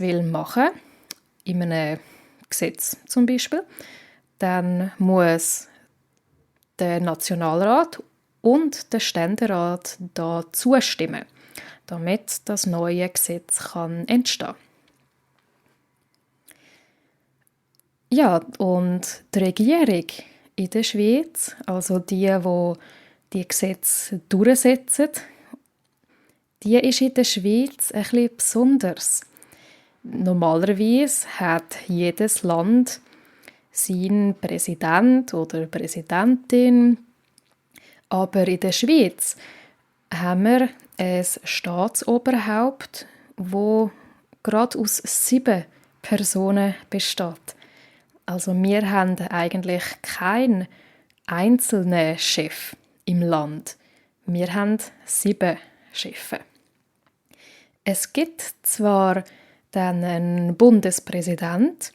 will machen, in einem Gesetz zum Beispiel, dann muss der Nationalrat und der Ständerat da zustimmen, damit das neue Gesetz entstehen kann. Ja, und die Regierung in der Schweiz, also die Gesetze durchsetzen, die ist in der Schweiz ein bisschen besonders. Normalerweise hat jedes Land seinen Präsident oder Präsidentin, aber in der Schweiz haben wir ein Staatsoberhaupt, wo gerade aus 7 Personen besteht. Also wir haben eigentlich keinen einzelnen Chef im Land. Wir haben 7 Chefs. Es gibt zwar dann einen Bundespräsident,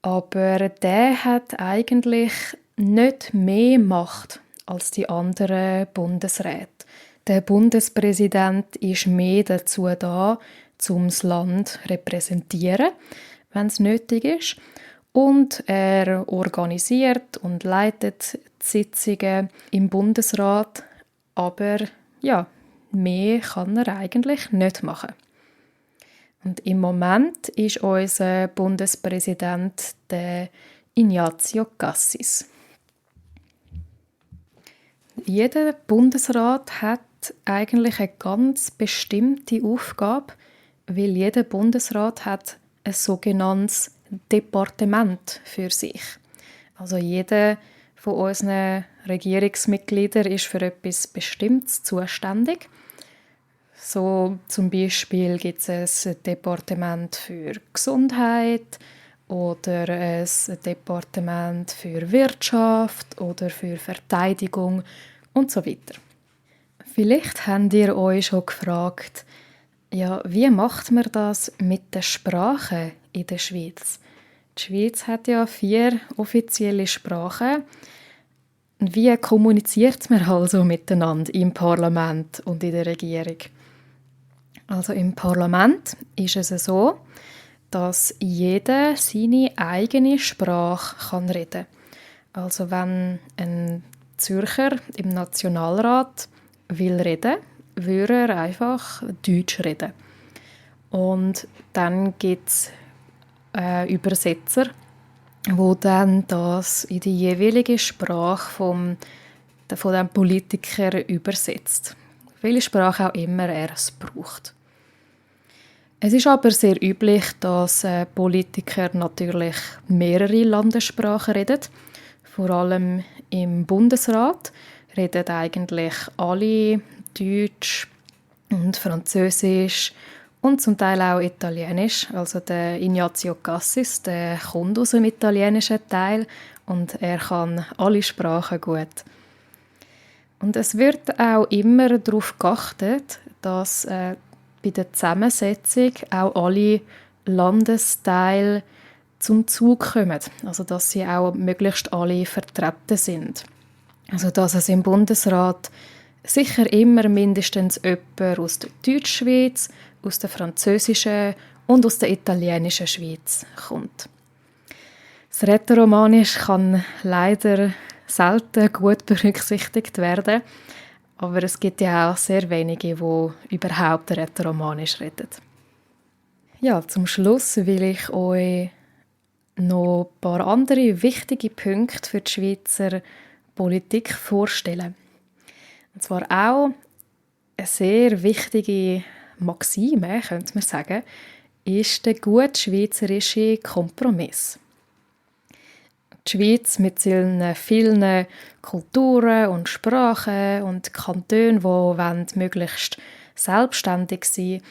aber der hat eigentlich nicht mehr Macht als die anderen Bundesräte. Der Bundespräsident ist mehr dazu da, um das Land zu repräsentieren, wenn es nötig ist. Und er organisiert und leitet die Sitzungen im Bundesrat, aber ja, mehr kann er eigentlich nicht machen. Und im Moment ist unser Bundespräsident der Ignazio Cassis. Jeder Bundesrat hat eigentlich eine ganz bestimmte Aufgabe, weil jeder Bundesrat hat ein sogenanntes Departement für sich. Also jeder von unseren Regierungsmitgliedern ist für etwas Bestimmtes zuständig. So zum Beispiel gibt es ein Departement für Gesundheit oder ein Departement für Wirtschaft oder für Verteidigung und so weiter. Vielleicht habt ihr euch schon gefragt, ja, wie macht man das mit der Sprache in der Schweiz? Die Schweiz hat ja 4 offizielle Sprachen. Wie kommuniziert man also miteinander im Parlament und in der Regierung? Also im Parlament ist es so, dass jeder seine eigene Sprache reden kann. Also wenn ein Zürcher im Nationalrat will reden, würde er einfach Deutsch reden. Und dann gibt es Übersetzer, wo dann das in die jeweilige Sprache von dem Politiker übersetzt. Welche Sprache auch immer er es braucht. Es ist aber sehr üblich, dass Politiker natürlich mehrere Landessprachen reden. Vor allem im Bundesrat reden eigentlich alle Deutsch und Französisch und zum Teil auch Italienisch. Also der Ignazio Cassis, der kommt aus dem italienischen Teil und er kann alle Sprachen gut. Und es wird auch immer darauf geachtet, dass bei der Zusammensetzung auch alle Landesteile zum Zug kommen. Also dass sie auch möglichst alle vertreten sind. Also dass es im Bundesrat sicher immer mindestens jemand aus der Deutschschweiz, aus der französischen und aus der italienischen Schweiz kommt. Das Rätoromanisch kann leider selten gut berücksichtigt werden, aber es gibt ja auch sehr wenige, die überhaupt Rätoromanisch reden. Ja, zum Schluss will ich euch noch ein paar andere wichtige Punkte für die Schweizer Politik vorstellen. Und zwar auch eine sehr wichtige Maxime, könnte man sagen, ist der gute schweizerische Kompromiss. Die Schweiz mit ihren vielen Kulturen und Sprachen und Kantonen, die möglichst selbstständig sein wollen,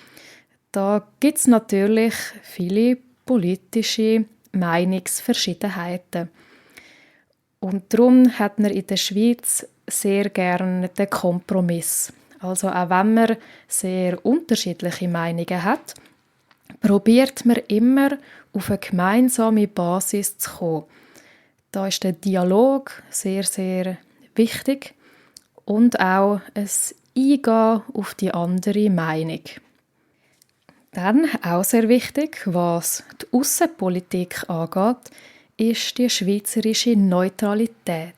da gibt es natürlich viele politische Meinungsverschiedenheiten. Und darum hat man in der Schweiz sehr gerne den Kompromiss. Also auch wenn man sehr unterschiedliche Meinungen hat, probiert man immer auf eine gemeinsame Basis zu kommen. Da ist der Dialog sehr, sehr wichtig und auch ein Eingehen auf die andere Meinung. Dann auch sehr wichtig, was die Außenpolitik angeht, ist die schweizerische Neutralität.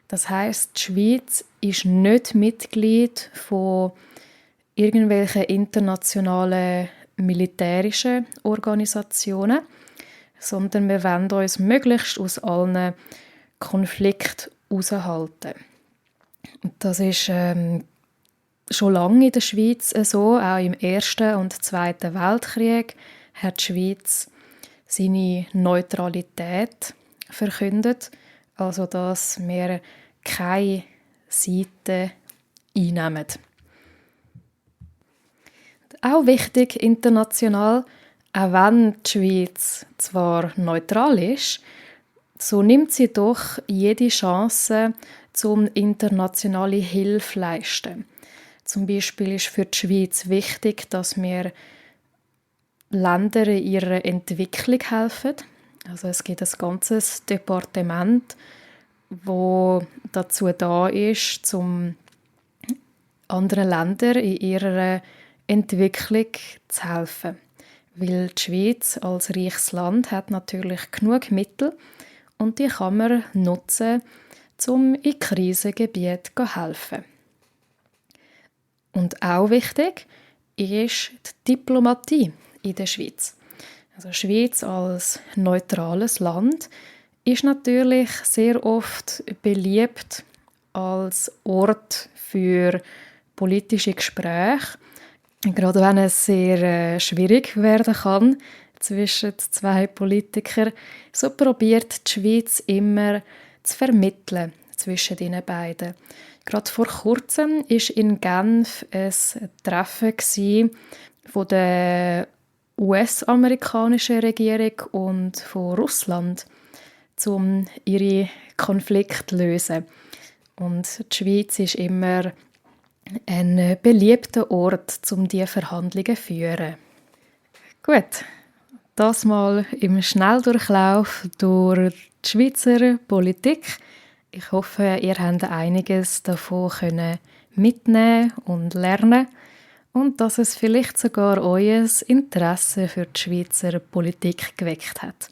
Das heißt, die Schweiz ist nicht Mitglied von irgendwelchen internationalen militärischen Organisationen, sondern wir wollen uns möglichst aus allen Konflikten heraushalten. Und das ist schon lange in der Schweiz so, auch im Ersten und Zweiten Weltkrieg hat die Schweiz seine Neutralität verkündet, also dass wir keine Seite einnehmen. Auch wichtig international, auch wenn die Schweiz zwar neutral ist, so nimmt sie doch jede Chance zum internationale Hilfe zu leisten. Zum Beispiel ist für die Schweiz wichtig, dass wir Ländern in ihrer Entwicklung helfen. Also es gibt ein ganzes Departement, wo dazu da ist, um anderen Ländern in ihrer Entwicklung zu helfen. Weil die Schweiz als reiches Land hat natürlich genug Mittel und die kann man nutzen, um in Krisengebieten zu helfen. Und auch wichtig ist die Diplomatie in der Schweiz. Also die Schweiz als neutrales Land ist natürlich sehr oft beliebt als Ort für politische Gespräche, gerade wenn es sehr schwierig werden kann zwischen zwei Politikern, so probiert die Schweiz immer zu vermitteln zwischen den beiden. Gerade vor kurzem war in Genf ein Treffen von der US-amerikanischen Regierung und von Russland, um ihre Konflikte zu lösen. Und die Schweiz ist immer ein beliebter Ort, um diese Verhandlungen zu führen. Gut, das mal im Schnelldurchlauf durch die Schweizer Politik. Ich hoffe, ihr habt einiges davon mitnehmen und lernen und dass es vielleicht sogar euer Interesse für die Schweizer Politik geweckt hat.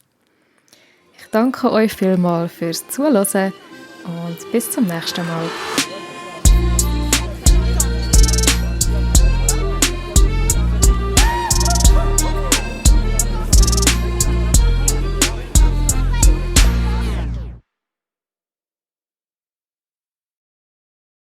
Ich danke euch vielmals fürs Zuhören und bis zum nächsten Mal.